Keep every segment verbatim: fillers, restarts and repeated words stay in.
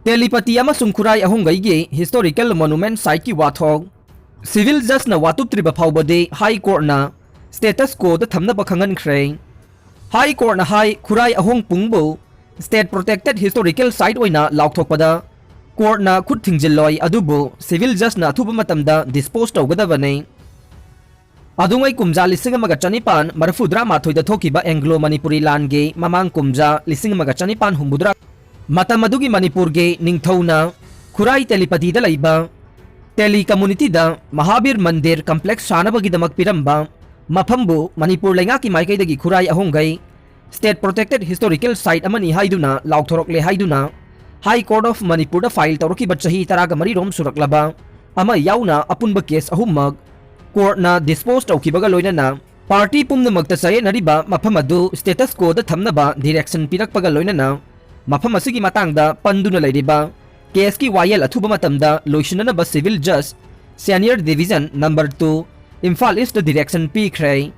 ꯇꯦꯂꯤꯄꯇꯤ ꯑꯃꯁꯨꯡ ꯈꯨꯔꯥꯏ ꯑꯍꯣꯡꯒꯩꯒꯤ historical monument siteꯀꯤ ꯋꯥꯊꯣꯛ꯫ Civil judgeꯅ ꯋꯥꯇꯨꯞꯇ꯭ꯔꯤꯕ ꯐꯥꯎꯕꯗꯤ High Courtꯅ status quoꯗ ꯊꯝꯅꯕ ꯈꯪꯍꯟꯈ꯭ꯔꯦ꯫ High Courtꯅ ꯍꯥꯏ, ꯈꯨꯔꯥꯏ ꯑꯍꯣꯡꯄꯨꯡꯕꯨ state protected historical site ꯑꯣꯏꯅ ꯂꯥꯎꯊꯣꯛꯄꯗ courtꯅ ꯈꯨꯠ ꯊꯤꯡꯖꯤꯜꯂꯣꯏ, ꯑꯗꯨꯕꯨ civil judgeꯅ ꯑꯊꯨꯕ ꯃꯇꯝꯗ dispose ꯇꯧꯒꯗꯕꯅꯤ꯫ ꯑꯗꯨꯉꯩ ꯀꯨꯝꯖꯥ ꯂꯤꯁꯤꯡ ꯑꯃꯒ ꯆꯅꯤꯄꯥꯟ ꯃꯔꯤꯐꯨꯇꯔꯥꯃꯥꯊꯣꯏꯗ ꯊꯣꯛꯈꯤꯕ Anglo Manipuri ꯂꯥꯟꯒꯤ ꯃꯃꯥꯡ ꯀꯨꯝꯖꯥ ꯂꯤꯁꯤꯡ ꯑꯃꯒ ꯆꯅꯤꯄꯥꯟ ꯍꯨꯝꯐꯨꯇꯔꯥ, ꯃꯇꯝ ꯑꯗꯨꯒꯤ ꯃꯅꯤꯄꯨꯔꯒꯤ ꯅꯤꯡꯊꯧꯅ ꯈꯨꯔꯥꯏ ꯇꯦꯂꯤꯄꯇꯤꯗ ꯂꯩꯕ ꯇꯦꯂꯤ communityꯗ ꯃꯍꯥꯕꯤꯔ ꯃꯟꯗꯤꯔ complex ꯁꯥꯅꯕꯒꯤꯗꯃꯛ ꯄꯤꯔꯝꯕ ꯃꯐꯝꯕꯨ ꯃꯅꯤꯄꯨꯔ ꯂꯩꯉꯥꯛꯀꯤ ꯃꯥꯏꯀꯩꯗꯒꯤ ꯈꯨꯔꯥꯏ ꯑꯍꯣꯡꯒꯩ state protected historical site ꯑꯃꯅꯤ ꯍꯥꯏꯗꯨꯅ ꯂꯥꯎꯊꯣꯔꯛꯂꯦ ꯍꯥꯏꯗꯨꯅ High Court of ꯃꯅꯤꯄꯨꯔꯗ file ꯇꯧꯔꯛꯈꯤꯕ ꯆꯍꯤ ꯇꯔꯥꯒ ꯃꯔꯤꯔꯣꯝ ꯁꯨꯔꯛꯂꯕ ꯑꯃ ꯌꯥꯎꯅ ꯑꯄꯨꯟꯕ case ꯑꯍꯨꯝꯃꯛ courtꯅ dispose ꯇꯧꯈꯤꯕꯒ ꯂꯣꯏꯅꯅ party ꯄꯨꯝꯅꯃꯛꯇ ꯆꯌꯦꯠꯅꯔꯤꯕ ꯃꯐꯝ ꯑꯗꯨ status quoꯗ ꯊꯝꯅꯕ direction ꯄꯤꯔꯛꯄꯒ ꯂꯣꯏꯅꯅ ꯃꯐꯝ ꯑꯁꯤꯒꯤ ꯃꯇꯥꯡꯗ ꯄꯟꯗꯨꯅ ꯂꯩꯔꯤꯕ caseꯀꯤ ꯋꯥꯌꯦꯜ ꯑꯊꯨꯕ ꯃꯇꯝꯗ ꯂꯣꯏꯁꯤꯟꯅꯅꯕ civil judge senior division number two Imphal Eastꯇ direction ꯄꯤꯈ꯭ꯔꯦ꯫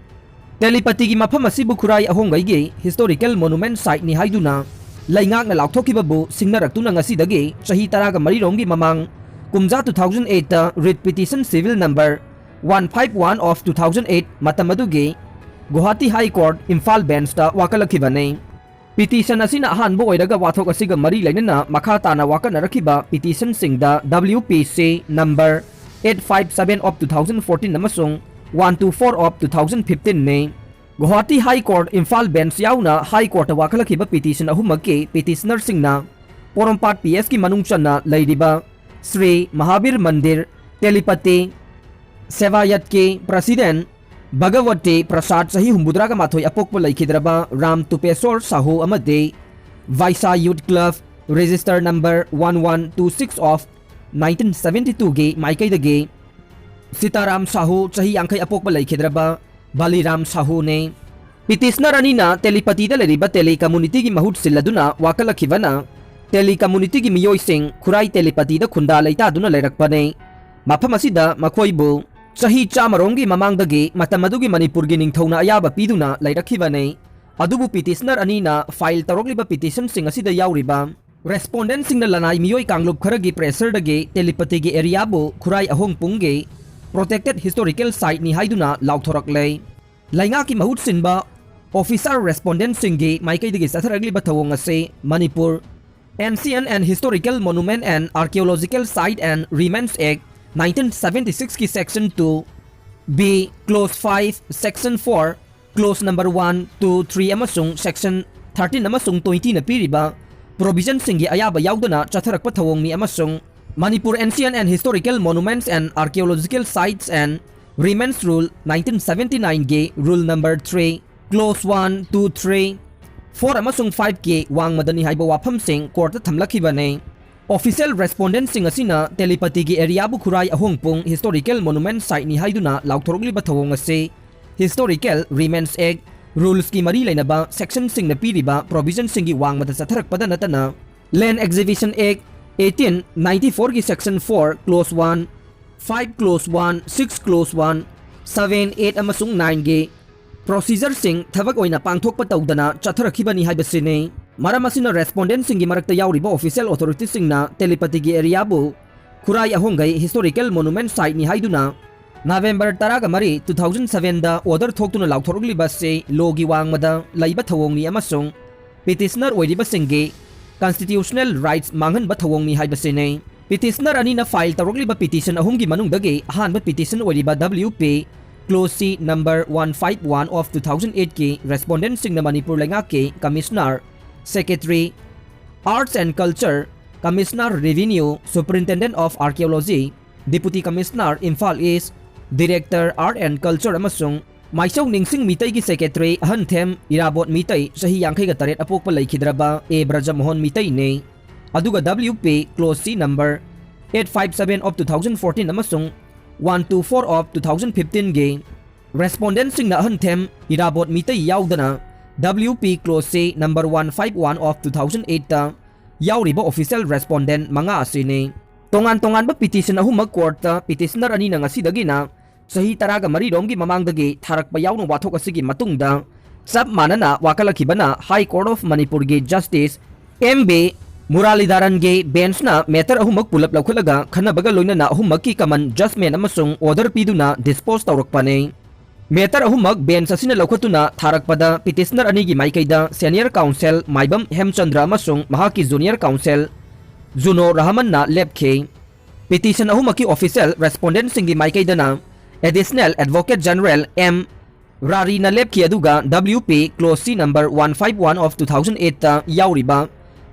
ꯇꯦꯂꯤꯄꯇꯤꯒꯤ ꯃꯐꯝ ꯑꯁꯤꯕꯨ ꯈꯨꯔꯥꯏ ꯑꯍꯣꯡꯒꯩꯒꯤ historical monument siteꯅꯤ ꯍꯥꯏꯗꯨꯅ ꯂꯩꯉꯥꯛꯅ ꯂꯥꯎꯊꯣꯛꯈꯤꯕꯕꯨ ꯁꯤꯡꯅꯔꯛꯇꯨꯅ ꯉꯁꯤꯗꯒꯤ ꯆꯍꯤ ꯇꯔꯥꯒ ꯃꯔꯤꯔꯣꯝꯒꯤ ꯃꯃꯥꯡ ꯀꯨꯝꯖꯥ two thousand eightꯇ writ petition civil number one five one of two thousand eight ꯃꯇꯝ ꯑꯗꯨꯒꯤ Guwahati High Court Imphal benchꯇ ꯋꯥꯀꯠꯂꯛꯈꯤꯕꯅꯤ꯫ Petition ꯑꯁꯤꯅ ꯑꯍꯥꯟꯕ ꯑꯣꯏꯔꯒ ꯋꯥꯊꯣꯛ ꯑꯁꯤꯒ ꯃꯔꯤ ꯂꯩꯅꯅ ꯃꯈꯥ ꯇꯥꯅ ꯋꯥꯀꯠꯅꯔꯛꯈꯤꯕ petitionꯁꯤꯡꯗ W P C number eight five seven of two thousand fourteen ꯑꯃꯁꯨꯡ one two four of two thousand fifteenꯅꯤ꯫ Guwahati High Court Imphal bench ꯌꯥꯎꯅ High Courtꯇ ꯋꯥꯀꯠꯂꯛꯈꯤꯕ petition ꯑꯍꯨꯝꯃꯛꯀꯤ petitionerꯁꯤꯡꯅ ꯄꯣꯔꯣꯝꯄꯥꯠ P Sꯀꯤ ꯃꯅꯨꯡ ꯆꯟꯅ ꯂꯩꯔꯤꯕ ꯁ꯭ꯔꯤ ꯃꯍꯥꯕꯤꯔ ꯃꯟꯗꯤꯔ, ꯇꯦꯂꯤꯄꯇꯤ, ꯁꯦꯕꯥꯌꯠꯀꯤ president ꯚꯒꯋꯇꯤ ꯄ꯭ꯔꯁꯥꯗ, ꯆꯍꯤ ꯍꯨꯝꯐꯨꯇꯔꯥꯒ ꯃꯥꯊꯣꯏ ꯑꯄꯣꯛꯄ ꯂꯩꯈꯤꯗ꯭ꯔꯕ ꯔꯥꯝ ꯇꯨꯄꯦꯁꯣꯔ ꯁꯥꯍꯨ ꯑꯃꯗꯤ ꯚꯥꯏꯁꯥ Youth Club register number one one two six of nineteen seventy twoꯒꯤ ꯃꯥꯏꯀꯩꯗꯒꯤ ꯁꯤꯇꯥꯔꯥꯝ ꯁꯥꯍꯨ, ꯆꯍꯤ ꯌꯥꯡꯈꯩ ꯑꯄꯣꯛꯄ ꯂꯩꯈꯤꯗ꯭ꯔꯕ ꯕꯂꯤꯔꯥꯝ ꯁꯥꯍꯨꯅꯤ꯫ Petitioner ꯑꯅꯤꯅ ꯇꯦꯂꯤꯄꯇꯤꯗ ꯂꯩꯔꯤꯕ ꯇꯦꯂꯤ communityꯒꯤ ꯃꯍꯨꯠ ꯁꯤꯜꯂꯗꯨꯅ ꯋꯥꯀꯠꯂꯛꯈꯤꯕꯅ ꯇꯦꯂꯤ communityꯒꯤ ꯃꯤꯑꯣꯏꯁꯤꯡ ꯈꯨꯔꯥꯏ ꯇꯦꯂꯤꯄꯇꯤꯗ ꯈꯨꯟꯗꯥ ꯂꯩꯇꯥꯗꯨꯅ ꯂꯩꯔꯛꯄꯅꯤ꯫ ꯃꯐꯝ ꯑꯁꯤꯗ ꯃꯈꯣꯏꯕꯨ ꯆꯍꯤ ꯆꯥꯝꯃꯔꯣꯝꯒꯤ ꯃꯃꯥꯡꯗꯒꯤ ꯃꯇꯝ ꯑꯗꯨꯒꯤ ꯃꯅꯤꯄꯨꯔꯒꯤ ꯅꯤꯡꯊꯧꯅ ꯑꯌꯥꯕ ꯄꯤꯗꯨꯅ ꯂꯩꯔꯛꯈꯤꯕꯅꯤ꯫ ꯑꯗꯨꯕꯨ petitioner ꯑꯅꯤꯅ file ꯇꯧꯔꯛꯂꯤꯕ petitionꯁꯤꯡ ꯑꯁꯤꯗ ꯌꯥꯎꯔꯤꯕ Respondentꯁꯤꯡꯅ ꯂꯅꯥꯏ ꯃꯤꯑꯣꯏ ꯀꯥꯡꯂꯨꯞ ꯈꯔꯒꯤ pressureꯗꯒꯤ ꯇꯦꯂꯤꯄꯇꯤꯒꯤ areaꯕꯨ ꯈꯨꯔꯥꯏ ꯑꯍꯣꯡꯄꯨꯡꯒꯤ protected historical siteꯅꯤ ꯍꯥꯏꯗꯨꯅ ꯂꯥꯎꯊꯣꯔꯛꯂꯦ꯫ ꯂꯩꯉꯥꯛꯀꯤ ꯃꯍꯨꯠ ꯁꯤꯟꯕ officer respondentꯁꯤꯡꯒꯤ ꯃꯥꯏꯀꯩꯗꯒꯤ ꯆꯠꯊꯔꯛꯂꯤꯕ ꯊꯧꯑꯣꯡ ꯑꯁꯤ Manipur Ancient and Historical Monument and Archaeological Site and Remains Act nineteen seventy sixꯀꯤ Section two B, Clause five, Section four, Clause number one, two, three ꯑꯃꯁꯨꯡ Section thirteen ꯑꯃꯁꯨꯡ twentyꯅ ꯄꯤꯔꯤꯕ provisionꯁꯤꯡꯒꯤ ꯑꯌꯥꯕ ꯌꯥꯎꯗꯅ ꯆꯠꯊꯔꯛꯄ ꯊꯧꯑꯣꯡꯅꯤ ꯑꯃꯁꯨꯡ Manipur Ancient and Historical Monuments and Archaeological Sites and Remains Rule nineteen seventy nineꯒꯤ Rule number three, Clause one, two, three, four ꯑꯃꯁꯨꯡ fiveꯀꯤ ꯋꯥꯡꯃꯗꯅꯤ ꯍꯥꯏꯕ ꯋꯥꯐꯝꯁꯤꯡ courtꯇ ꯊꯝꯂꯛꯈꯤꯕꯅꯤ꯫ Official respondentꯁꯤꯡ ꯑꯁꯤꯅ ꯇꯦꯂꯤꯄꯇꯤꯒꯤ areaꯕꯨ ꯈꯨꯔꯥꯏ ꯑꯍꯣꯡꯄꯨꯡ historical monument siteꯅꯤ ꯍꯥꯏꯗꯨꯅ ꯂꯥꯎꯊꯣꯔꯛꯂꯤꯕ ꯊꯧꯑꯣꯡ ꯑꯁꯤ Historical Remains Act rulesꯀꯤ ꯃꯔꯤ ꯂꯩꯅꯕ sectionꯁꯤꯡꯅ ꯄꯤꯔꯤꯕ provisionꯁꯤꯡꯒꯤ ꯋꯥꯡꯃꯗ ꯆꯠꯊꯔꯛꯄꯗ ꯅꯠꯇꯅ Land Acquisition Act eighteen ninety fourꯒꯤ Section four, Clause one, five, Clause one, six, Clause one, seven, eight ꯑꯃꯁꯨꯡ nineꯒꯤ procedureꯁꯤꯡ ꯊꯕꯛ ꯑꯣꯏꯅ ꯄꯥꯡꯊꯣꯛꯄ ꯇꯧꯗꯅ ꯆꯠꯊꯔꯛꯈꯤꯕꯅꯤ ꯍꯥꯏꯕꯁꯤꯅꯤ꯫ ꯃꯔꯝ ꯑꯁꯤꯅ respondentꯁꯤꯡꯒꯤ ꯃꯔꯛꯇ ꯌꯥꯎꯔꯤꯕ official authorityꯁꯤꯡꯅ ꯇꯦꯂꯤꯄꯇꯤꯒꯤ areaꯕꯨ ꯈꯨꯔꯥꯏ ꯑꯍꯣꯡꯒꯩ historical monument siteꯅꯤ ꯍꯥꯏꯗꯨꯅ November ꯇꯔꯥꯒ ꯃꯔꯤ, two thousand sevenꯗ order ꯊꯣꯛꯇꯨꯅ ꯂꯥꯎꯊꯣꯔꯛꯂꯤꯕ ꯑꯁꯤ lawꯒꯤ ꯋꯥꯡꯃꯗ ꯂꯩꯕ ꯊꯧꯑꯣꯡꯅꯤ ꯑꯃꯁꯨꯡ petitioner ꯑꯣꯏꯔꯤꯕꯁꯤꯡꯒꯤ constitutional rights ꯃꯥꯡꯍꯟꯕ ꯊꯧꯑꯣꯡꯅꯤ ꯍꯥꯏꯕꯁꯤꯅꯤ꯫ Petitioner ꯑꯅꯤꯅ file ꯇꯧꯔꯛꯂꯤꯕ petition ꯑꯍꯨꯝꯒꯤ ꯃꯅꯨꯡꯗꯒꯤ ꯑꯍꯥꯟꯕ petition ꯑꯣꯏꯔꯤꯕ W P Clause C number one five one of two thousand eightꯀꯤ respondentꯁꯤꯡꯅ Manipur ꯂꯩꯉꯥꯛꯀꯤ Commissioner, Secretary, Arts and Culture, Commissioner Revenue, Superintendent of Archaeology, Deputy Commissioner, Imphal East, Director, Art and Culture ꯑꯃꯁꯨꯡ ꯃꯥꯏꯆꯧ ꯅꯤꯡꯁꯤꯡ ꯃꯤꯇꯩꯒꯤ Secretary ꯑꯍꯟꯊꯦꯝ ꯏꯔꯥꯕꯣꯠ ꯃꯤꯇꯩ, ꯆꯍꯤ ꯌꯥꯡꯈꯩꯒ ꯇꯔꯦꯠ, ꯑꯄꯣꯛꯄ ꯂꯩꯈꯤꯗ꯭ꯔꯕ A Brajmohan ꯃꯤꯇꯩꯅꯤ꯫ ꯑꯗꯨꯒ W P Clause C number eight five seven of two thousand fourteen ꯑꯃꯁꯨꯡ one two four of two thousand fifteenꯒꯤ respondentꯁꯤꯡꯅ ꯑꯍꯟꯊꯦꯝ ꯏꯔꯥꯕꯣꯠ ꯃꯤꯇꯩ ꯌꯥꯎꯗꯅ W P Clause C number one five one of two thousand eightꯇ ꯌꯥꯎꯔꯤꯕ official respondent ꯃꯉꯥ ꯑꯁꯤꯅꯤ꯫ ꯇꯣꯉꯥꯟ ꯇꯣꯉꯥꯟꯕ petition ꯑꯍꯨꯝꯃꯛ courtꯇ petitioner ꯑꯅꯤꯅ ꯉꯁꯤꯗꯒꯤꯅ ꯆꯍꯤ ꯇꯔꯥꯒ ꯃꯔꯤ ꯔꯣꯝꯒꯤ ꯃꯃꯥꯡꯗꯒꯤ ꯊꯥꯔꯛꯄ ꯌꯥꯎꯅ ꯋꯥꯊꯣꯛ ꯑꯁꯤꯒꯤ ꯃꯇꯨꯡꯗ ꯆꯞ ꯃꯥꯟꯅꯅ ꯋꯥꯀꯠꯂꯛꯈꯤꯕꯅ High Court of ꯃꯅꯤꯄꯨꯔꯒꯤ Justice M B ꯃꯨꯔꯥꯂꯤꯙꯥꯔꯟꯒꯤ ꯕꯦꯟꯁꯅ ꯃꯦꯇꯔ ꯑꯍꯨꯝꯃꯛ ꯄꯨꯂꯞ ꯂꯧꯈꯠꯂꯒ ꯈꯟꯅꯕꯒ ꯂꯣꯏꯅꯅ ꯑꯍꯨꯝꯃꯛꯀꯤ ꯀꯃꯟ ꯖꯖꯃꯦꯟ ꯑꯃꯁꯨꯡ ꯑꯣꯔꯗꯔ ꯄꯤꯗꯨꯅ ꯗꯤꯁꯄꯣꯖ ꯇꯧꯔꯛꯄꯅꯤ꯫ ꯃꯦꯇꯔ ꯑꯍꯨꯝꯃꯛ ꯕꯦꯟꯁ ꯑꯁꯤꯅ ꯂꯧꯈꯠꯇꯨꯅ ꯊꯥꯔꯛꯄꯗ ꯄꯤꯇꯤꯁꯅꯔ ꯑꯅꯤꯒꯤ ꯃꯥꯏꯀꯩꯗ ꯁꯦꯅꯤꯌꯔ ꯀꯥꯎꯟꯁꯦꯜ ꯃꯥꯏꯕꯝ ꯍꯦꯝꯆꯟꯗ꯭ꯔ ꯑꯃꯁꯨꯡ ꯃꯍꯥꯛꯀꯤ ꯖꯨꯅꯤꯌꯔ ꯀꯥꯎꯟꯁꯦꯜ ꯖꯨꯅꯣ ꯔꯍꯃꯟꯅ ꯂꯦꯞꯈꯤ꯫ ꯄꯤꯇꯤꯁꯟ ꯑꯍꯨꯝꯃꯛꯀꯤ ꯑꯣꯐꯤꯁꯤꯌꯦꯜ ꯔꯦꯁꯄꯣꯟꯗꯦꯟꯠꯁꯤꯡꯒꯤ ꯃꯥꯏꯀꯩꯗꯅ ꯑꯦꯗꯤꯁꯅꯦꯜ ꯑꯦꯗꯚꯣꯀꯦꯠ ꯖꯦꯅꯔꯦꯜ ꯑꯦꯝ ꯔꯥꯔꯤꯅ ꯂꯦꯞꯈꯤ, ꯑꯗꯨꯒ W P clause C number one five one of two thousand eight ꯇ ꯌꯥꯎꯔꯤꯕ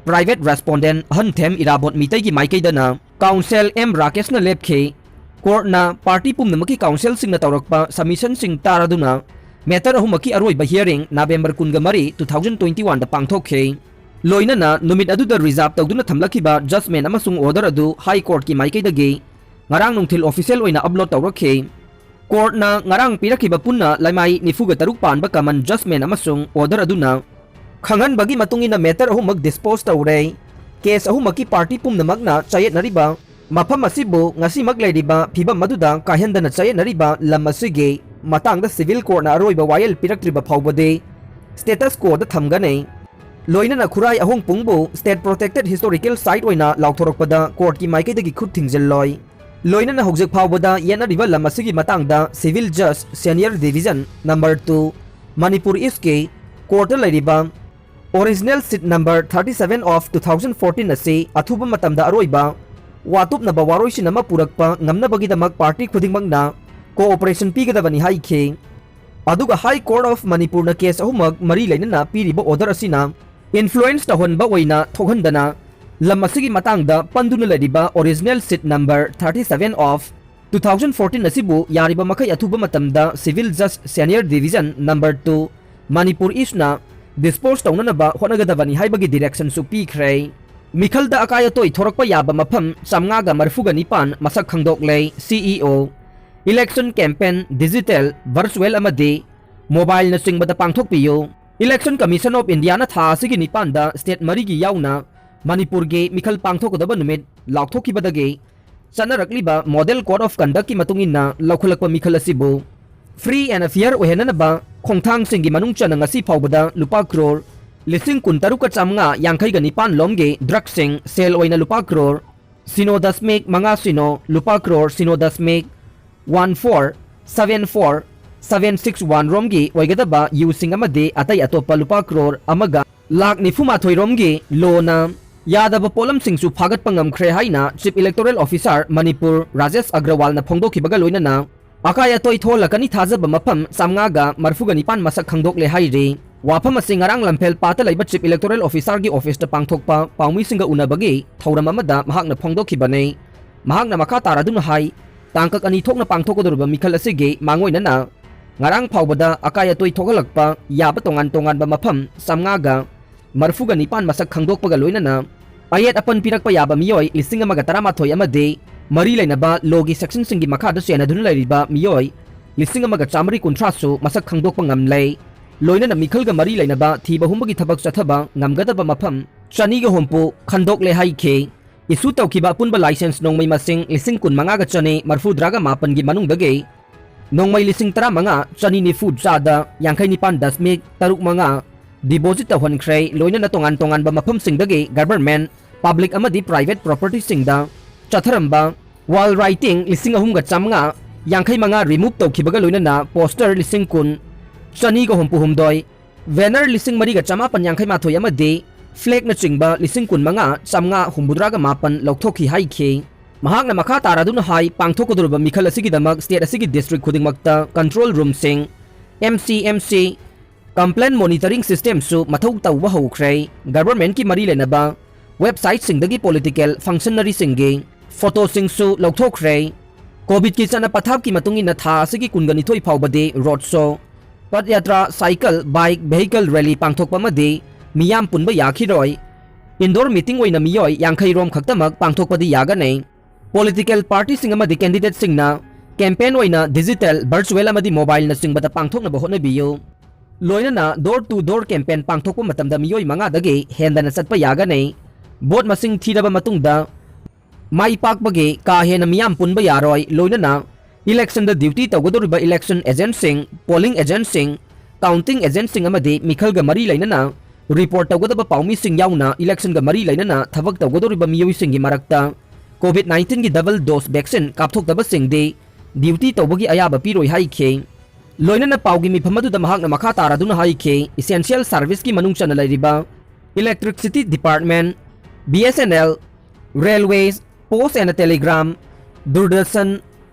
ꯄ꯭ꯔꯥꯏꯚꯦꯠ ꯔꯦꯁꯄꯣꯟꯗꯦꯟꯠ ꯑꯍꯟꯊꯦꯝ ꯏꯔꯥꯕꯣꯠ ꯃꯤꯇꯩꯒꯤ ꯃꯥꯏꯀꯩꯗꯅ ꯀꯥꯎꯟꯁꯦꯜ ꯑꯦꯝ ꯔꯥꯀꯦꯁꯅ ꯂꯦꯞꯈꯤ꯫ ꯀꯣꯔꯠꯅ ꯄꯥꯔꯇꯤ ꯄꯨꯝꯅꯃꯛꯀꯤ ꯀꯥꯎꯟꯁꯦꯜꯁꯤꯡꯅ ꯇꯧꯔꯛꯄ ꯁꯕꯃꯤꯁꯟꯁꯤꯡ ꯇꯥꯔꯗꯨꯅ ꯃꯦꯇꯔ ꯑꯍꯨꯝꯃꯛꯀꯤ ꯑꯔꯣꯏꯕ ꯍꯤꯌꯔꯤꯡ ꯅꯕꯦꯝꯕꯔ ꯀꯨꯟꯒ ꯃꯔꯤ, two thousand twenty one ꯗ ꯄꯥꯡꯊꯣꯛꯈꯤ꯫ ꯂꯣꯏꯅꯅ ꯅꯨꯃꯤꯠ ꯑꯗꯨꯗ ꯔꯤꯖꯥꯔꯚ ꯇꯧꯗꯨꯅ ꯊꯝꯂꯛꯈꯤꯕ ꯖꯖꯃꯦꯟ ꯑꯃꯁꯨꯡ ꯑꯣꯔꯗꯔ ꯑꯗꯨ ꯍꯥꯏ ꯀꯣꯔꯠꯀꯤ ꯃꯥꯏꯀꯩꯗꯒꯤ ꯉꯔꯥꯡ ꯅꯨꯡꯊꯤꯜ ꯑꯣꯐꯤꯁꯤꯌꯦꯜ ꯑꯣꯏꯅ ꯑꯞꯂꯣꯗ ꯇꯧꯔꯛꯈꯤ꯫ ꯀꯣꯔꯠꯅ ꯉꯔꯥꯡ ꯄꯤꯔꯛꯈꯤꯕ ꯄꯨꯟꯅ ꯂꯩꯃꯥꯏ ꯅꯤꯐꯨꯒ ꯇꯔꯨꯛ ꯄꯥꯟꯕ ꯀꯃꯟ ꯖꯖꯃꯦꯟ ꯑꯃꯁꯨꯡ ꯑꯣꯔꯗꯔ ꯑꯗꯨꯅ ꯈꯪꯍꯟꯕꯒꯤ ꯃꯇꯨꯡ ꯏꯟꯅ ꯃꯦꯇꯔ ꯑꯍꯨꯝꯃꯛ ꯗꯤꯁꯄꯣꯖ ꯇꯧꯔꯦ꯫ ꯀꯦꯁ ꯑꯍꯨꯝꯃꯛꯀꯤ ꯄꯥꯔꯇꯤ ꯄꯨꯝꯅꯃꯛꯅ ꯆꯌꯦꯠꯅꯔꯤꯕ ꯃꯐꯝ ꯑꯁꯤꯕꯨ ꯉꯁꯤꯃꯛ ꯂꯩꯔꯤꯕ ꯐꯤꯚꯝ ꯑꯗꯨꯗ ꯀꯥꯏꯍꯟꯗꯅ ꯆꯌꯦꯠꯅꯔꯤꯕ ꯂꯝ ꯑꯁꯤꯒꯤ ꯃꯇꯥꯡꯗ ꯁꯤꯚꯤꯜ ꯀꯣꯔꯠꯅ ꯑꯔꯣꯏꯕ ꯋꯥꯌꯦꯜ ꯄꯤꯔꯛꯇ꯭ꯔꯤꯕ ꯐꯥꯎꯕꯗꯤ ꯁ꯭ꯇꯦꯇꯁ ꯀꯣꯗ ꯊꯝꯒꯅꯤ꯫ ꯂꯣꯏꯅꯅ ꯈꯨꯔꯥꯏ ꯑꯍꯣꯡꯄꯨꯡꯕꯨ ꯁ꯭ꯇꯦꯠ ꯄ꯭ꯔꯣꯇꯦꯛꯇꯦꯗ ꯍꯤꯁꯇꯣꯔꯤꯀꯦꯜ ꯁꯥꯏꯠ ꯑꯣꯏꯅ ꯂꯥꯎꯊꯣꯔꯛꯄꯗ ꯀꯣꯔꯠꯀꯤ ꯃꯥꯏꯀꯩꯗꯒꯤ ꯈꯨꯠ ꯊꯤꯡꯖꯤꯜꯂꯣꯏ꯫ ꯂꯣꯏꯅꯅ ꯍꯧꯖꯤꯛ ꯐꯥꯎꯕꯗ ꯌꯦꯠꯅꯔꯤꯕ ꯂꯝ ꯑꯁꯤꯒꯤ ꯃꯇꯥꯡꯗ ꯁꯤꯚꯤꯜ ꯖꯖ senior division number two, Manipur ꯏꯁꯀꯤ ꯀꯣꯔꯠꯇ ꯂꯩꯔꯤꯕ original seat number thirty seven of two thousand fourteen ꯑꯁꯤ ꯑꯊꯨꯕ ꯃꯇꯝꯗ ꯑꯔꯣꯏꯕ ꯋꯥꯇꯨꯞꯅꯕ ꯋꯥꯔꯣꯏꯁꯤꯟ ꯑꯃ ꯄꯨꯔꯛꯄ ꯉꯝꯅꯕꯒꯤꯗꯃꯛ ꯄꯥꯔꯇꯤ ꯈꯨꯗꯤꯡꯃꯛꯅ ꯀꯣꯑꯣꯄꯔꯦꯁꯟ ꯄꯤꯒꯗꯕꯅꯤ ꯍꯥꯏꯈꯤ꯫ ꯑꯗꯨꯒ ꯍꯥꯏ ꯀꯣꯔꯠ ꯑꯣꯐ ꯃꯅꯤꯄꯨꯔꯅ ꯀꯦꯁ ꯑꯍꯨꯝꯃꯛ ꯃꯔꯤ ꯂꯩꯅꯅ ꯄꯤꯔꯤꯕ ꯑꯣꯔꯗꯔ ꯑꯁꯤꯅ ꯏꯟꯐ꯭ꯂꯨꯌꯦꯟꯁ ꯇꯧꯍꯟꯕ ꯑꯣꯏꯅ ꯊꯣꯛꯍꯟꯗꯅ ꯂꯝ ꯑꯁꯤꯒꯤ ꯃꯇꯥꯡꯗ ꯄꯟꯗꯨꯅ ꯂꯩꯔꯤꯕ original seat number thirty seven of two thousand fourteen ꯑꯁꯤꯕꯨ ꯌꯥꯔꯤꯕ ꯃꯈꯩ ꯑꯊꯨꯕ ꯃꯇꯝꯗ ꯁꯤꯚꯤꯜ ꯖꯖ senior division number two, Manipur ꯏꯁꯅ ꯗꯤꯁꯄꯣꯖ ꯇꯧꯅꯅꯕ ꯍꯣꯠꯅꯒꯗꯕꯅꯤ ꯍꯥꯏꯕꯒꯤ ꯗꯤꯔꯦꯛꯁꯟꯁꯨ ꯄꯤꯈ꯭ꯔꯦ꯫ ꯃꯤꯈꯜꯗ ꯑꯀꯥꯏ ꯑꯇꯣꯏ ꯊꯣꯔꯛꯄ ꯌꯥꯕ ꯃꯐꯝ ꯆꯥꯝꯃꯉꯥꯒ ꯃꯔꯤꯐꯨꯒ ꯅꯤꯄꯥꯟ ꯃꯁꯛ ꯈꯪꯗꯣꯛꯂꯦ꯫ ꯁꯤ ꯏ ꯑꯣ, ꯏꯂꯦꯛꯁꯟ ꯀꯦꯝꯄꯦꯟ ꯗꯤꯖꯤꯇꯦꯜ, ꯚꯔꯆꯨꯋꯦꯜ ꯑꯃꯗꯤ ꯃꯣꯕꯥꯏꯜꯅꯆꯤꯡꯕꯗ ꯄꯥꯡꯊꯣꯛꯄꯤꯌꯨ꯫ ꯏꯂꯦꯛꯁꯟ ꯀꯃꯤꯁꯟ ꯑꯣꯐ ꯏꯟꯗꯤꯌꯥꯅ ꯊꯥ ꯑꯁꯤꯒꯤ ꯅꯤꯄꯥꯟꯗ ꯁ꯭ꯇꯦꯠ ꯃꯔꯤꯒꯤ ꯌꯥꯎꯅ ꯃꯅꯤꯄꯨꯔꯒꯤ ꯃꯤꯈꯜ ꯄꯥꯡꯊꯣꯛꯀꯗꯕ ꯅꯨꯃꯤꯠ ꯂꯥꯎꯊꯣꯛꯈꯤꯕꯗꯒꯤ ꯆꯠꯅꯔꯛꯂꯤꯕ ꯃꯣꯗꯦꯜ ꯀꯣꯗ ꯑꯣꯐ ꯀꯟꯗꯛꯀꯤ ꯃꯇꯨꯡ ꯏꯟꯅ ꯂꯧꯈꯠꯂꯛꯄ ꯃꯤꯈꯜ ꯑꯁꯤꯕꯨ ꯐ꯭ꯔꯤ ꯑꯦꯟ ꯐꯤꯌꯔ ꯑꯣꯏꯍꯟꯅꯅꯕ ꯈꯣꯡꯊꯥꯡꯁꯤꯡꯒꯤ ꯃꯅꯨꯡ ꯆꯟꯅ ꯉꯁꯤ ꯐꯥꯎꯕꯗ ꯂꯨꯄꯥ ꯀ꯭ꯔꯣꯔ ꯂꯤꯁꯤꯡ ꯀꯨꯟꯇꯔꯨꯛꯀ ꯆꯥꯝꯃꯉꯥ ꯌꯥꯡꯈꯩꯒ ꯅꯤꯄꯥꯟ ꯂꯣꯝꯒꯤ ꯗ꯭ꯔꯛꯁꯤꯡ ꯁꯦꯜ ꯑꯣꯏꯅ ꯂꯨꯄꯥ ꯀ꯭ꯔꯣꯔ ꯁꯤꯅꯣ ꯗꯁꯃꯤꯛ ꯃꯉꯥ ꯁꯤꯅꯣ, ꯂꯨꯄꯥ ꯀ꯭ꯔꯣꯔ ꯁꯤꯅꯣ ꯗꯁꯃꯤꯛ one four seven four seven six one ꯔꯣꯝꯒꯤ ꯑꯣꯏꯒꯗꯕ ꯌꯨꯁꯤꯡ ꯑꯃꯗꯤ ꯑꯇꯩ ꯑꯇꯣꯞꯄ ꯂꯨꯄꯥ ꯀ꯭ꯔꯣꯔ ꯑꯃꯒ ꯂꯥꯈ ꯅꯤꯐꯨ ꯃꯥꯊꯣꯏ ꯔꯣꯝꯒꯤ ꯂꯣꯅ ꯌꯥꯗꯕ ꯄꯣꯠꯂꯝꯁꯤꯡꯁꯨ ꯐꯥꯒꯠꯄ ꯉꯝꯈ꯭ꯔꯦ ꯍꯥꯏꯅ Chief Electoral Officer Manipur Rajesh ꯑꯒ꯭ꯔꯋꯥꯜꯅ ꯐꯣꯡꯗꯣꯛꯈꯤꯕꯒ ꯂꯣꯏꯅꯅ ꯑꯀꯥꯏ ꯑꯇꯣꯏ ꯊꯣꯛꯍꯜꯂꯛꯀꯅꯤ ꯊꯥꯖꯕ ꯃꯐꯝ ꯆꯥꯝꯃꯉꯥꯒ ꯃꯔꯤꯐꯨꯒ ꯅꯤꯄꯥꯟ ꯃꯁꯛ ꯈꯪꯗꯣꯛꯂꯦ ꯍꯥꯏꯔꯤ꯫ ꯋꯥꯐꯝ ꯑꯁꯤ ꯉꯔꯥꯡ ꯂꯝꯐꯦꯜ ꯄꯥꯠꯇ ꯂꯩꯕ Chief Electoral Officerꯒꯤ officeꯇ ꯄꯥꯡꯊꯣꯛꯄ ꯄꯥꯎꯃꯤꯁꯤꯡꯒ ꯎꯅꯕꯒꯤ ꯊꯧꯔꯝ ꯑꯃꯗ ꯃꯍꯥꯛꯅ ꯐꯣꯡꯗꯣꯛꯈꯤꯕꯅꯤ꯫ ꯃꯍꯥꯛꯅ ꯃꯈꯥ ꯇꯥꯔꯗꯨꯅ ꯍꯥꯏ, ꯇꯥꯡꯀꯛ ꯑꯅꯤ ꯊꯣꯛꯅ ꯄꯥꯡꯊꯣꯛꯀꯗꯧꯔꯤꯕ ꯃꯤꯈꯜ ꯑꯁꯤꯒꯤ ꯃꯥꯡꯑꯣꯏꯅꯅ ꯉꯔꯥꯡ ꯐꯥꯎꯕꯗ ꯑꯀꯥꯏ ꯑꯇꯣꯏ ꯊꯣꯛꯍꯜꯂꯛꯄ ꯌꯥꯕ ꯇꯣꯉꯥꯟ ꯇꯣꯉꯥꯟꯕ ꯃꯐꯝ ꯆꯥꯝꯃꯉꯥꯒ ꯃꯔꯤꯐꯨꯒ ꯅꯤꯄꯥꯟ ꯃꯁꯛ ꯈꯪꯗꯣꯛꯄꯒ ꯂꯣꯏꯅꯅ ꯑꯌꯦꯠ ꯑꯄꯟ ꯄꯤꯔꯛꯄ ꯌꯥꯕ ꯃꯤꯑꯣꯏ ꯂꯤꯁꯤꯡ ꯑꯃꯒ ꯇꯔꯥꯃꯥꯊꯣꯏ ꯑꯃꯗꯤ ꯃꯔꯤ ꯂꯩꯅꯕ ꯂꯣꯒꯤ ꯁꯦꯛꯁꯟꯁꯤꯡꯒꯤ ꯃꯈꯥꯗ ꯆꯦꯟꯅꯗꯨꯅ ꯂꯩꯔꯤꯕ ꯃꯤꯑꯣꯏ ꯂꯤꯁꯤꯡ ꯑꯃꯒ ꯆꯥꯃꯔꯤ ꯀꯨꯟꯊ꯭ꯔꯥꯁꯨ ꯃꯁꯛ ꯈꯪꯗꯣꯛꯄ ꯉꯝꯂꯦ꯫ ꯂꯣꯏꯅꯅ ꯃꯤꯈꯜꯒ ꯃꯔꯤ ꯂꯩꯅꯕ ꯊꯤꯕ ꯍꯨꯝꯕꯒꯤ ꯊꯕꯛ ꯆꯠꯊꯕ ꯉꯝꯒꯗꯕ ꯃꯐꯝ ꯆꯅꯤꯒ ꯍꯨꯝꯐꯨ ꯈꯟꯗꯣꯛꯂꯦ ꯍꯥꯏꯈꯤ꯫ Issue ꯇꯧꯈꯤꯕ ꯑꯄꯨꯟꯕ license ꯅꯣꯡꯃꯩ ꯃꯁꯤꯡ ꯂꯤꯁꯤꯡ ꯀꯨꯟꯃꯉꯥꯒ ꯆꯅꯤ ꯃꯔꯤꯐꯨꯇꯔꯥꯒ ꯃꯥꯄꯟꯒꯤ ꯃꯅꯨꯡꯗꯒꯤ ꯅꯣꯡꯃꯩ ꯂꯤꯁꯤꯡ ꯇꯔꯥꯃꯉꯥ ꯆꯅꯤ ꯅꯤꯐꯨ ꯆꯥꯗ ꯌꯥꯡꯈꯩ ꯅꯤꯄꯥꯟ ꯗꯁꯃꯤꯛ ꯇꯔꯨꯛ ꯃꯉꯥ deposit ꯇꯧꯍꯟꯈ꯭ꯔꯦ꯫ ꯂꯣꯏꯅꯅ ꯇꯣꯉꯥꯟ ꯇꯣꯉꯥꯟꯕ ꯃꯐꯝꯁꯤꯡꯗꯒꯤ government, public ꯑꯃꯗꯤ private propertyꯁꯤꯡꯗ ꯆꯠꯊꯔꯝꯕ wall writing ꯂꯤꯁꯤꯡ ꯑꯍꯨꯝꯒ ꯆꯥꯝꯃꯉꯥ ꯌꯥꯡꯈꯩ ꯃꯉꯥ remove ꯇꯧꯈꯤꯕꯒ ꯂꯣꯏꯅꯅ poster ꯂꯤꯁꯤꯡ ꯀꯨꯟ ꯆꯅꯤꯒ ꯍꯨꯝꯐꯨ ꯍꯨꯝꯗꯣꯏ, banner ꯂꯤꯁꯤꯡ ꯃꯔꯤꯒ ꯆꯥꯃꯥꯄꯟ ꯌꯥꯡꯈꯩ ꯃꯥꯊꯣꯏ ꯑꯃꯗꯤ flagꯅꯆꯤꯡꯕ ꯂꯤꯁꯤꯡ ꯀꯨꯟꯃꯉꯥ ꯆꯥꯝꯃꯉꯥ ꯍꯨꯝꯐꯨꯇꯔꯥꯒ ꯃꯥꯄꯟ ꯂꯧꯊꯣꯛꯈꯤ ꯍꯥꯏꯈꯤ꯫ ꯃꯍꯥꯛꯅ ꯃꯈꯥ ꯇꯥꯔꯗꯨꯅ ꯍꯥꯏ, ꯄꯥꯡꯊꯣꯛꯀꯗꯧꯔꯤꯕ ꯃꯤꯈꯜ ꯑꯁꯤꯒꯤꯗꯃꯛ state ꯑꯁꯤꯒꯤ district ꯈꯨꯗꯤꯡꯃꯛꯇ control roomꯁꯤꯡ, M C M C, complaint monitoring systemꯁꯨ ꯃꯊꯧ ꯇꯧꯕ ꯍꯧꯈ꯭ꯔꯦ꯫ Governmentꯀꯤ ꯃꯔꯤ ꯂꯩꯅꯕ websiteꯁꯤꯡꯗꯒꯤ political functionaryꯁꯤꯡꯒꯤ photoꯁꯤꯡꯁꯨ ꯂꯧꯊꯣꯛꯈ꯭ꯔꯦ꯫ COVIDꯀꯤ ꯆꯠꯅ ꯄꯊꯥꯞꯀꯤ ꯃꯇꯨꯡ ꯏꯟꯅ ꯊꯥ ꯑꯁꯤꯒꯤ ꯀꯨꯟꯒ ꯅꯤꯊꯣꯏ ꯐꯥꯎꯕꯗꯤ road show, ꯄꯗꯌꯥꯇ꯭ꯔꯥ, cycle, bike, vehicle rally ꯄꯥꯡꯊꯣꯛꯄ ꯑꯃꯗꯤ ꯃꯤꯌꯥꯝ ꯄꯨꯟꯕ ꯌꯥꯈꯤꯔꯣꯏ꯫ Indoor meeting ꯑꯣꯏꯅ ꯃꯤꯑꯣꯏ ꯌꯥꯡꯈꯩ ꯔꯣꯝ ꯈꯛꯇꯃꯛ ꯄꯥꯡꯊꯣꯛꯄꯗꯤ ꯌꯥꯒꯅꯤ꯫ Political partyꯁꯤꯡ ꯑꯃꯗꯤ candidateꯁꯤꯡꯅ campaign ꯑꯣꯏꯅ digital, virtual ꯑꯃꯗꯤ mobileꯅꯆꯤꯡꯕꯗ ꯄꯥꯡꯊꯣꯛꯅꯕ ꯍꯣꯠꯅꯕꯤꯌꯨ꯫ ꯂꯣꯏꯅꯅ door to door campaign ꯄꯥꯡꯊꯣꯛꯄ ꯃꯇꯝꯗ ꯃꯤꯑꯣꯏ ꯃꯉꯥꯗꯒꯤ ꯍꯦꯟꯗꯅ ꯆꯠꯄ ꯌꯥꯒꯅꯤ꯫ Vote ꯃꯁꯤꯡ ꯊꯤꯔꯕ ꯃꯇꯨꯡꯗ ꯃꯥꯏ ꯄꯥꯛꯄꯒꯤ ꯀꯥ ꯍꯦꯟꯅ ꯃꯤꯌꯥꯝ ꯄꯨꯟꯕ ꯌꯥꯔꯣꯏ꯫ ꯂꯣꯏꯅꯅ electionꯗ duty ꯇꯧꯒꯗꯧꯔꯤꯕ election agentꯁꯤꯡ, polling agentꯁꯤꯡ, counting agentꯁꯤꯡ ꯑꯃꯗꯤ ꯃꯤꯈꯜꯒ ꯃꯔꯤ ꯂꯩꯅꯅ report ꯇꯧꯒꯗꯕ ꯄꯥꯎꯃꯤꯁꯤꯡ ꯌꯥꯎꯅ election ꯒ ꯃꯔꯤ ꯂꯩꯅꯅ ꯊꯕꯛ ꯇꯧꯒꯗꯧꯔꯤꯕ ꯃꯤꯑꯣꯏꯁꯤꯡꯒꯤ ꯃꯔꯛꯇ COVID nineteen ꯒꯤ double dose vaccine ꯀꯥꯞꯊꯣꯛꯇꯕꯁꯤꯡꯗꯤ duty ꯇꯧꯕꯒꯤ ꯑꯌꯥꯕ ꯄꯤꯔꯣꯏ ꯍꯥꯏꯈꯤ꯫ ꯂꯣꯏꯅꯅ ꯄꯥꯎꯒꯤ ꯃꯤꯐꯝ ꯑꯗꯨꯗ ꯃꯍꯥꯛꯅ ꯃꯈꯥ ꯇꯥꯔꯗꯨꯅ ꯍꯥꯏꯈꯤ, essential service ꯀꯤ ꯃꯅꯨꯡ ꯆꯟꯅ ꯂꯩꯔꯤꯕ electricity department, B S N L, railways, post and telegram, Doordarshan,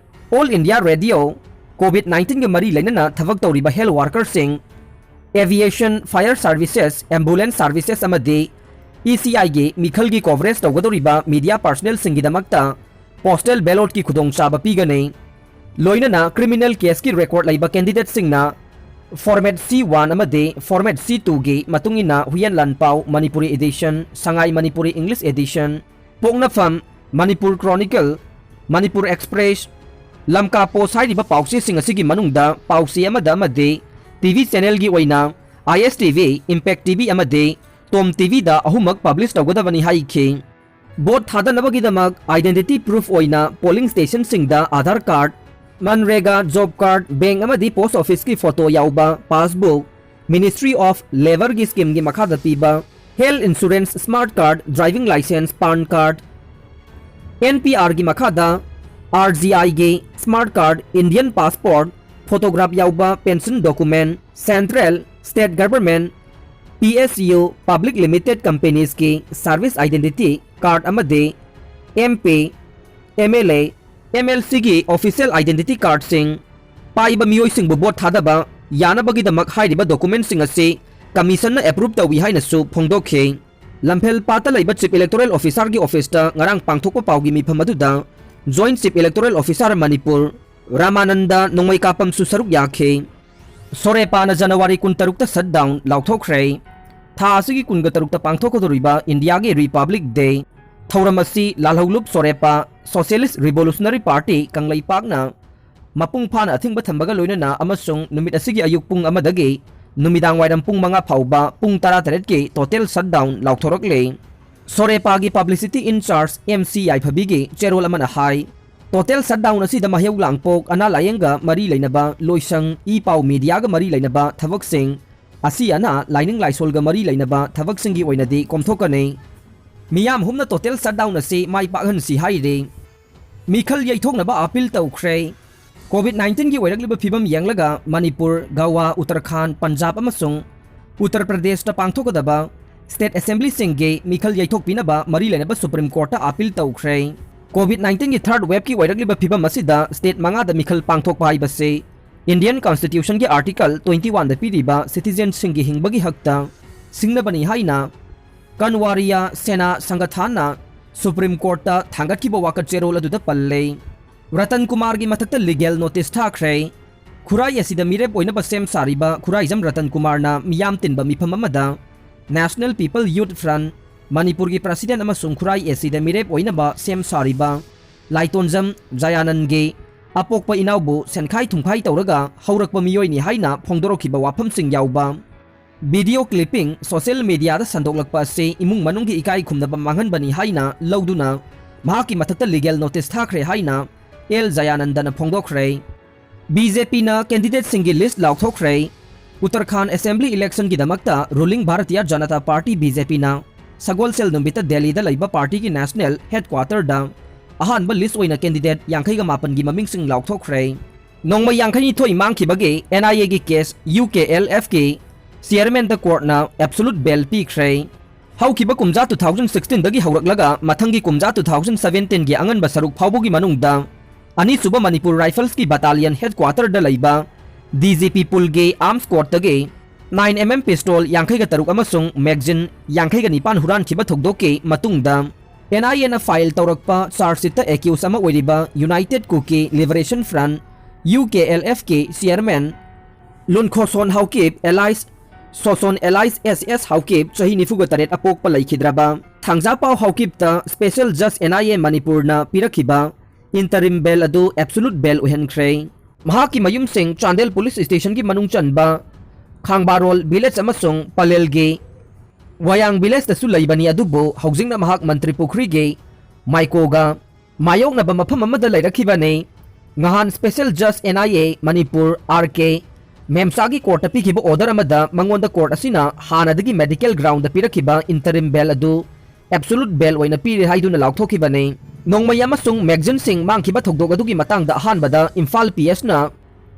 All India Radio, COVID nineteen ꯒ ꯃꯔꯤ ꯂꯩꯅꯅ ꯊꯕꯛ ꯇꯧꯔꯤꯕ health worker ꯁꯤꯡ, aviation, fire services, ambulance services ꯑꯃꯗꯤ E C I ꯒꯤ ꯃꯤꯈꯜꯒꯤ coverage ꯇꯧꯒꯗꯧꯔꯤꯕ media personnel ꯁꯤꯡꯒꯤꯗꯃꯛꯇ postal ballot ꯀꯤ ꯈꯨꯗꯣꯡꯆꯥꯕ ꯄꯤꯒꯅꯤ꯫ ꯂꯣꯏꯅꯅ criminal case ꯀꯤ record ꯂꯩꯕ candidate ꯁꯤꯡꯅ format C one ꯑꯃꯗꯤ format C two ꯒꯤ ꯃꯇꯨꯡ ꯏꯟꯅ ꯍꯨꯌꯦꯟ ꯂꯥꯟꯄꯥꯎ Manipuri edition, ꯁꯉꯥꯏ Manipuri English edition, ꯄꯣꯛꯅꯐꯝ Manipur Chronicle, Manipur Express, Lamka Post ꯍꯥꯏꯔꯤꯕ ꯄꯥꯎꯆꯦꯁꯤꯡ ꯑꯁꯤꯒꯤ ꯃꯅꯨꯡꯗ ꯄꯥꯎꯆꯦ ꯑꯃꯗ ꯑꯃꯗꯤ T V channel ꯒꯤ ꯑꯣꯏꯅ I S T V, Impact T V ꯑꯃꯗꯤ Tom T V ꯗ ꯑꯍꯨꯝꯃꯛ publish ꯇꯧꯒꯗꯕꯅꯤ ꯍꯥꯏꯈꯤ꯫ Vote ꯊꯥꯗꯅꯕꯒꯤꯗꯃꯛ identity proof ꯑꯣꯏꯅ polling station ꯁꯤꯡꯗ Aadhaar card, MGNREGA job card, bank ꯑꯃꯗꯤ post office ꯀꯤ photo ꯌꯥꯎꯕ passbook, Ministry of Labour ꯒꯤ scheme ꯒꯤ ꯃꯈꯥꯗ ꯄꯤꯕ health insurance smart card, driving licence, PAN card, N P R ꯒꯤ ꯃꯈꯥꯗ R G I ꯒꯤ smart card, Indian passport, photograph ꯌꯥꯎꯕ pension document, central, state government, P S U, public limited companies ꯀꯤ service identity card ꯑꯃꯗꯤ M P, M L A, M L C ꯒꯤ official identity card ꯁꯤꯡ ꯄꯥꯏꯕ ꯃꯤꯑꯣꯏꯁꯤꯡꯕꯨ vote ꯊꯥꯗꯕ ꯌꯥꯅꯕꯒꯤꯗꯃꯛ ꯍꯥꯏꯔꯤꯕ document ꯁꯤꯡ ꯑꯁꯤ commission ꯅ approve ꯇꯧꯏ ꯍꯥꯏꯅꯁꯨ ꯐꯣꯡꯗꯣꯛꯈꯤ꯫ ꯂꯝꯐꯦꯜ ꯄꯥꯠꯇ ꯂꯩꯕ Chief Electoral Officer ꯒꯤ office ꯇ ꯉꯔꯥꯡ ꯄꯥꯡꯊꯣꯛꯄ ꯄꯥꯎꯒꯤ ꯃꯤꯐꯝ ꯑꯗꯨꯗ Joint Chief Electoral Officer Manipur Ramanand ꯅꯣꯡꯃꯩꯀꯥꯄꯝꯁꯨ ꯁꯔꯨꯛ ꯌꯥꯈꯤ꯫ ꯁꯣꯔꯦꯄꯥꯅ January ꯀꯨꯟꯇꯔꯨꯛꯇ shutdown ꯂꯥꯎꯊꯣꯛꯈ꯭ꯔꯦ꯫ ꯊꯥ ꯑꯁꯤꯒꯤ ꯀꯨꯟꯒ ꯇꯔꯨꯛꯇ ꯄꯥꯡꯊꯣꯛꯀꯗꯧꯔꯤꯕ ꯏꯟꯗꯤꯌꯥꯒꯤ Republic Day ꯊꯧꯔꯝ ꯑꯁꯤ ꯂꯥꯜꯍꯧꯂꯨꯞ ꯁꯣꯔꯦꯄꯥ Socialist Revolutionary Party ꯀꯪꯂꯩꯄꯥꯛꯅ ꯃꯄꯨꯡ ꯐꯥꯅ ꯑꯊꯤꯡꯕ ꯊꯝꯕꯒ ꯂꯣꯏꯅꯅ ꯑꯃꯁꯨꯡ ꯅꯨꯃꯤꯠ ꯑꯁꯤꯒꯤ ꯑꯌꯨꯛ ꯄꯨꯡ ꯑꯃꯗꯒꯤ ꯅꯨꯃꯤꯗꯥꯡ ꯋꯥꯏꯔꯝ ꯄꯨꯡ ꯃꯉꯥ ꯐꯥꯎꯕ ꯄꯨꯡ ꯇꯔꯥꯇꯔꯦꯠꯀꯤ total shutdown ꯂꯥꯎꯊꯣꯔꯛꯂꯦ꯫ ꯁꯣꯔꯦꯄꯥꯒꯤ publicity in charge M C ꯌꯥꯏꯐꯕꯤꯒꯤ ꯆꯦꯔꯣꯜ ꯑꯃꯅ ꯍꯥꯏ, total shutdown ꯑꯁꯤꯗ ꯃꯍꯩ ꯂꯥꯡꯄꯣꯛ, ꯑꯅꯥ ꯂꯥꯌꯦꯡꯒ ꯃꯔꯤ ꯂꯩꯅꯕ ꯂꯣꯏꯁꯪ, ꯏ ꯄꯥꯎ mediaꯒ ꯃꯔꯤ ꯂꯩꯅꯕ ꯊꯕꯛꯁꯤꯡ, ꯑꯁꯤ ꯑꯅꯥ ꯂꯥꯏꯅꯤꯡ ꯂꯥꯏꯁꯣꯜꯒ ꯃꯔꯤ ꯂꯩꯅꯕ ꯊꯕꯛꯁꯤꯡꯒꯤ ꯑꯣꯏꯅꯗꯤ ꯀꯣꯝꯊꯣꯛꯀꯅꯤ꯫ ꯃꯤꯌꯥꯝ ꯍꯨꯝꯅ total shutdown ꯑꯁꯤ ꯃꯥꯏ ꯄꯥꯛꯍꯟꯁꯤ ꯍꯥꯏꯔꯤ꯫ ꯃꯤꯈꯜ ꯌꯩꯊꯣꯛꯅꯕ appeal ꯇꯧꯈ꯭ꯔꯦ꯫ COVID nineteenꯒꯤ ꯑꯣꯏꯔꯛꯂꯤꯕ ꯐꯤꯕꯝ ꯌꯦꯡꯂꯒ ꯃꯅꯤꯄꯨꯔ, ꯒꯋꯥ, ꯎꯠꯇꯔꯈꯥꯟ, ꯄꯟꯖꯥꯕ ꯑꯃꯁꯨꯡ ꯎꯠꯇꯔ ꯄ꯭ꯔꯗꯦꯁꯇ ꯄꯥꯡꯊꯣꯛꯀꯗꯕ state assemblyꯁꯤꯡꯒꯤ ꯃꯤꯈꯜ ꯌꯩꯊꯣꯛꯄꯤꯅꯕ ꯃꯔꯤ ꯂꯩꯅꯕ Supreme Courtꯇ appeal ꯇꯧꯈ꯭ꯔꯦ꯫ COVID nineteenꯒꯤ third waveꯀꯤ ꯑꯣꯏꯔꯛꯂꯤꯕ ꯐꯤꯕꯝ ꯑꯁꯤꯗ state ꯃꯉꯥꯗ ꯃꯤꯈꯜ ꯄꯥꯡꯊꯣꯛꯄ ꯍꯥꯏꯕꯁꯤ Indian Constitutionꯒꯤ Article twenty oneꯗ ꯄꯤꯔꯤꯕ citizenꯁꯤꯡꯒꯤ ꯍꯤꯡꯕꯒꯤ ꯍꯛꯇ ꯁꯤꯡꯅꯕꯅꯤ ꯍꯥꯏꯅ ꯀꯟꯋꯥꯔꯤꯌꯥ ꯁꯦꯅꯥ ꯁꯪꯒꯊꯥꯟꯅ Supreme Courtꯇ ꯊꯥꯡꯒꯠꯈꯤꯕ ꯋꯥꯀꯠ ꯆꯦꯔꯣꯜ ꯑꯗꯨꯗ ꯄꯜꯂꯦ꯫ ꯔꯇꯟ ꯀꯨꯃꯥꯔꯒꯤ ꯃꯊꯛꯇ legal notice ꯊꯥꯈ꯭ꯔꯦ꯫ ꯈꯨꯔꯥꯏ ꯑꯁꯤꯗ ꯃꯤꯔꯦꯞ ꯑꯣꯏꯅꯕ ꯁꯦꯝ ꯁꯥꯔꯤꯕ ꯈꯨꯔꯥꯏꯖꯝ ꯔꯇꯟ ꯀꯨꯃꯥꯔꯅ ꯃꯤꯌꯥꯝ ꯇꯤꯟꯕ ꯃꯤꯐꯝ ꯑꯃꯗ National People Youth Front, ꯃꯅꯤꯄꯨꯔꯒꯤ president ꯑꯃꯁꯨꯡ ꯈꯨꯔꯥꯏ ꯑꯦꯁꯤꯗ ꯃꯤꯔꯦꯞ ꯑꯣꯏꯅꯕ ꯁꯦꯝ ꯁꯥꯔꯤꯕ ꯂꯥꯏꯇꯣꯟꯖꯝ ꯖꯌꯥꯅꯟꯒꯤ ꯑꯄꯣꯛꯄ ꯏꯅꯥꯎꯕꯨ ꯁꯦꯟꯈꯥꯏ ꯊꯨꯝꯈꯥꯏ ꯇꯧꯔꯒ ꯍꯧꯔꯛꯄ ꯃꯤꯑꯣꯏꯅꯤ ꯍꯥꯏꯅ ꯐꯣꯡꯗꯣꯔꯛꯈꯤꯕ ꯋꯥꯐꯝꯁꯤꯡ ꯌꯥꯎꯕ video clipping social mediaꯗ ꯁꯟꯗꯣꯛꯂꯛꯄ ꯑꯁꯤ ꯏꯃꯨꯡ ꯃꯅꯨꯡꯒꯤ ꯏꯀꯥꯏ ꯈꯨꯝꯅꯕ ꯃꯥꯡꯍꯟꯕꯅꯤ ꯍꯥꯏꯅ ꯂꯧꯗꯨꯅ ꯃꯍꯥꯛꯀꯤ ꯃꯊꯛꯇ legal notice ꯊꯥꯈ꯭ꯔꯦ ꯍꯥꯏꯅ ꯑꯦꯜ ꯖꯌꯥꯅꯟꯗꯅ ꯐꯣꯡꯗꯣꯛꯈ꯭ꯔꯦ꯫ BJPꯅ candidateꯁꯤꯡꯒꯤ list ꯂꯥꯎꯊꯣꯛꯈ꯭ꯔꯦ꯫ ꯎꯠꯇꯔꯈꯥꯟ assembly electionꯒꯤꯗꯃꯛꯇ ruling Bharatiya Janata Party BJPꯅ ꯁꯒꯣꯜꯁꯦꯜ ꯅꯨꯃꯤꯠꯇ ꯗꯦꯜꯂꯤꯗ ꯂꯩꯕ partyꯒꯤ national headquarterꯗ ꯑꯍꯥꯟꯕ list ꯑꯣꯏꯅ candidate ꯌꯥꯡꯈꯩꯒ ꯃꯥꯄꯟꯒꯤ ꯃꯃꯤꯡꯁꯤꯡ ꯂꯥꯎꯊꯣꯛꯈ꯭ꯔꯦ꯫ ꯅꯣꯡꯃꯩ ꯌꯥꯡꯈꯩꯅꯤꯊꯣꯏ ꯃꯥꯡꯈꯤꯕꯒꯤ NIAꯒꯤ case UKLFꯀꯤ chairmanꯗ courtꯅ absolute bail ꯄꯤꯈ꯭ꯔꯦ꯫ ꯍꯧꯈꯤꯕ ꯀꯨꯝꯖꯥ two thousand sixteenꯗꯒꯤ ꯍꯧꯔꯛꯂꯒ ꯃꯊꯪꯒꯤ ꯀꯨꯝꯖꯥ two thousand seventeenꯒꯤ ꯑꯉꯟꯕ ꯁꯔꯨꯛ ꯐꯥꯎꯕꯒꯤ ꯃꯅꯨꯡꯗ ꯑꯅꯤꯁꯨꯕ ꯃꯅꯤꯄꯨꯔ Riflesꯀꯤ battalion headquarterꯗ ꯂꯩꯕ DGP ꯄꯨꯜꯒꯤ arms courtꯇꯒꯤ nine MM pistol ꯌꯥꯡꯈꯩꯒ ꯇꯔꯨꯛ ꯑꯃꯁꯨꯡ magazine ꯌꯥꯡꯈꯩꯒ ꯅꯤꯄꯥꯟ ꯍꯨꯔꯥꯟꯈꯤꯕ ꯊꯧꯗꯣꯛꯀꯤ ꯃꯇꯨꯡꯗ NIAꯅ file ꯇꯧꯔꯛꯄ charge sheetꯇ accused ꯑꯃ ꯑꯣꯏꯔꯤꯕ United Kuki Liberation Front, UKLFꯀꯤ chairman ꯂꯨꯟꯈꯣꯁꯣꯟ Haokip alias ꯁꯣꯁꯣꯟ alias S S Haokip ꯆꯍꯤ ꯅꯤꯐꯨꯒ ꯇꯔꯦꯠ ꯑꯄꯣꯛꯄ ꯂꯩꯈꯤꯗ꯭ꯔꯕ ꯊꯥꯡꯖꯥꯄꯥꯎ ꯍꯥꯎꯀꯤꯞꯇ special judge NIA ꯃꯅꯤꯄꯨꯔꯅ ꯄꯤꯔꯛꯈꯤꯕ interim bail ꯑꯗꯨ absolute bail ꯑꯣꯏꯍꯟꯈ꯭ꯔꯦ꯫ ꯃꯍꯥꯛꯀꯤ ꯃꯌꯨꯝꯁꯤꯡ ꯆꯥꯟꯗꯦꯜ police stationꯒꯤ ꯃꯅꯨꯡ ꯆꯟꯕ ꯈꯥꯡꯕꯥꯔꯣꯜ village ꯑꯃꯁꯨꯡ ꯄꯂꯦꯜꯒꯤ ꯋꯥꯌꯥꯡ villageꯇꯁꯨ ꯂꯩꯕꯅꯤ, ꯑꯗꯨꯕꯨ ꯍꯧꯖꯤꯛꯅ ꯃꯍꯥꯛ ꯃꯟꯇ꯭ꯔꯤ ꯄꯨꯈ꯭ꯔꯤꯒꯤ ꯃꯥꯏꯀꯣꯒ ꯃꯥꯌꯣꯛꯅꯕ ꯃꯐꯝ ꯑꯃꯗ ꯂꯩꯔꯛꯈꯤꯕꯅꯤ꯫ ꯉꯍꯥꯟ special judge NIA Manipur R K ꯃꯦꯝꯆꯥꯒꯤ ꯀꯣꯔꯠꯇ ꯄꯤꯈꯤꯕ ꯑꯣꯔꯗꯔ ꯑꯃꯗ ꯃꯉꯣꯟꯗ ꯀꯣꯔꯠ ꯑꯁꯤꯅ ꯍꯥꯟꯅꯗꯒꯤ ꯃꯦꯗꯤꯀꯦꯜ ꯒ꯭ꯔꯥꯎꯟꯗ ꯄꯤꯔꯛꯈꯤꯕ ꯏꯟꯇꯔꯤꯝ ꯕꯦꯜ ꯑꯗꯨ ꯑꯦꯕꯁꯣꯂꯨꯠ ꯕꯦꯜ ꯑꯣꯏꯅ ꯄꯤꯔꯦ ꯍꯥꯏꯗꯨꯅ ꯂꯥꯎꯊꯣꯛꯈꯤꯕꯅꯤ꯫ ꯅꯣꯡꯃꯩ ꯑꯃꯁꯨꯡ ꯃꯦꯒꯖꯤꯟꯁꯤꯡ ꯃꯥꯡꯈꯤꯕ ꯊꯧꯗꯣꯛ ꯑꯗꯨꯒꯤ ꯃꯇꯥꯡꯗ ꯑꯍꯥꯟꯕꯗ ꯏꯝꯐꯥꯜ ꯄꯤ ꯑꯦꯁꯅ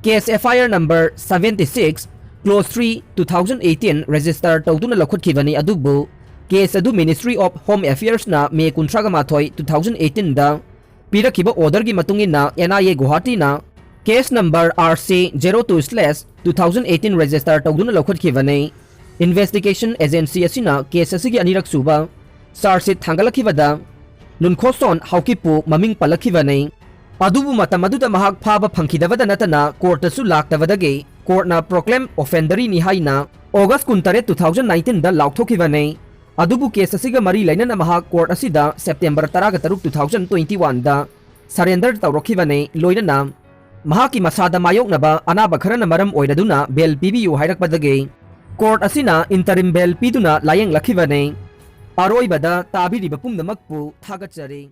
case F I R number seventy six, clause three, two thousand eighteen register ꯇꯧꯗꯨꯅ ꯂꯧꯈꯠꯈꯤꯕꯅꯤ, ꯑꯗꯨꯕꯨ ꯀꯦꯁ ꯑꯗꯨ Ministry of Home Affairsꯅ ꯃꯦ ꯀꯨꯟꯊ꯭ꯔꯥꯒ ꯃꯥꯊꯣꯏ, two thousand eighteenꯗ ꯄꯤꯔꯛꯈꯤꯕ ꯑꯣꯔꯗꯔꯒꯤ ꯃꯇꯨꯡ ꯏꯟꯅ N I A ꯒꯨꯋꯥꯍꯥꯇꯤꯅ case number R C zero two slash two thousand eighteen register ꯇꯧꯗꯨꯅ ꯂꯧꯈꯠꯈꯤꯕꯅꯤ꯫ Investigation agency ꯑꯁꯤꯅ ꯀꯦꯁ ꯑꯁꯤꯒꯤ ꯑꯅꯤꯔꯛ ꯁꯨꯕ ꯆꯥꯔꯖ ꯁꯤꯠ ꯊꯥꯡꯒꯠꯂꯛꯈꯤꯕꯗ ꯂꯨꯟꯈꯣꯁꯣꯟ ꯍꯥꯎꯀꯤꯞꯄꯨ ꯃꯃꯤꯡ ꯄꯜꯂꯛꯈꯤꯕꯅꯤ꯫ ꯑꯗꯨꯕꯨ ꯃꯇꯝ ꯑꯗꯨꯗ ꯃꯍꯥꯛ ꯐꯥꯕ ꯐꯪꯈꯤꯗꯕꯗ ꯅꯠꯇꯅ ꯀꯣꯔꯠꯇꯁꯨ ꯂꯥꯛꯇꯕꯗꯒꯤ ꯀꯣꯔꯠꯅ proclaim offenderꯅꯤ ꯍꯥꯏꯅ August ꯀꯨꯟꯇꯔꯦꯠ, two thousand nineteenꯗ ꯂꯥꯎꯊꯣꯛꯈꯤꯕꯅꯤ꯫ ꯑꯗꯨꯕꯨ ꯀꯦꯁ ꯑꯁꯤꯒ ꯃꯔꯤ ꯂꯩꯅꯅ ꯃꯍꯥꯛ ꯀꯣꯔꯠ ꯑꯁꯤꯗ September ꯇꯔꯥꯒ ꯇꯔꯨꯛ, two thousand twenty oneꯗ surrender ꯇꯧꯔꯛꯈꯤꯕꯅꯤ꯫ ꯂꯣꯏꯅꯅ ꯃꯍꯥꯛꯀꯤ ꯃꯁꯥꯗ ꯃꯥꯌꯣꯛꯅꯕ ꯑꯅꯥꯕ ꯈꯔꯅ ꯃꯔꯝ ꯑꯣꯏꯔꯗꯨꯅ ꯕꯦꯜ ꯄꯤꯕꯤꯌꯨ ꯍꯥꯏꯔꯛꯄꯗꯒꯤ ꯀꯣꯔꯠ ꯑꯁꯤꯅ interim ꯕꯦꯜ ꯄꯤꯗꯨꯅ ꯂꯥꯌꯦꯡꯂꯛꯈꯤꯕꯅꯤ꯫ ꯑꯔꯣꯏꯕꯗ ꯇꯥꯕꯤꯔꯤꯕ ꯄꯨꯝꯅꯃꯛꯄꯨ ꯊꯥꯒꯠꯆꯔꯤ꯫